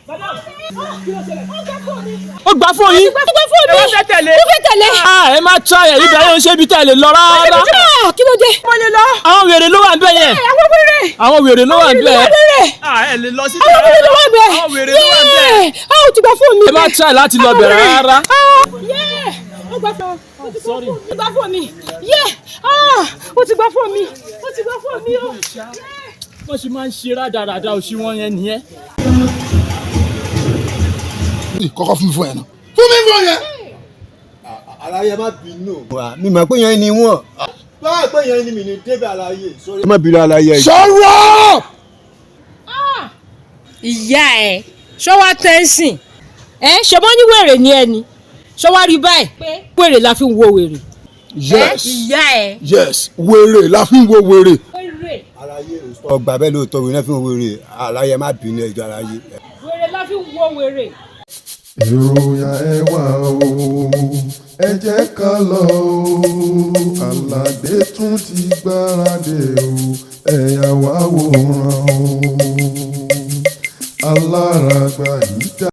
Madam, madam, kí ló ṣẹlẹ̀? Ó gbà fún yín. Ó gbà fún mi. Ẹ wá fẹ́ tẹ̀lé. Mo fẹ́ tẹ̀lé. Ah, ẹ má try ẹ̀, ibẹ̀ yóò ṣe ibi tẹ́ ẹ lè lọ rárá. Ah, kí ló dé? Mo lè lọ. Àwọn wèrè ló wà níbẹ̀ yẹn. Àwọn wèrè. Àwọn wèrè ló wà níbẹ̀. Àwọn wèrè. Ah, ẹ lè lọ síbẹ̀. Àwọn wèrè ló wà bẹ́ẹ̀. Àwọn wèrè ló wà níbẹ̀. Yeah. Ah, ó ti gbà fún mi. Ẹ má try láti lọ bẹ̀ rárá. Ah, yeah. Ó gbà fún mi. Sorry. Ó ti gbà fún mi. Yeah. Ah, ó ti gbà fún mi. Ó ti gbà fún mi o. Wọ́n ṣe máa ń ṣe rádaràda òṣì wọn yẹn nìyẹn. Kọ́kọ́ fún mi fún ẹ náà, fún mi fún yẹn. Aláyé, má bínú. Mi mọ̀ pé yẹn ni wọ́n. Báwa pé yẹn ni mi ní débẹ̀, aláyé. Ẹ má bínú, aláyé. Sọ̀rọ̀. Ìyá ẹ ṣọwọ́ tẹ́sìn ẹ ṣọmọ ní wèrè ní ẹni ṣọwọ́ rí báyìí pé wèrè la fi ń wo wèrè. Yes. Ìyá ẹ. Yes, wèrè la fi ń wo wèrè. Wèrè. Aláyé, ọgbà bẹ́ẹ̀ lóòótọ́, wèrè náà fi ń wèrè. Aláyé, má bínú, ẹjọ́ aláyé. Wèrè la fi ń wo wèrè. Ìròyìn ẹ wá o, ẹ jẹ́ ká lọ o. Àlàdé tún ti gbáradì o, ẹ̀yà wá wòran o, alárágbá yìí dá.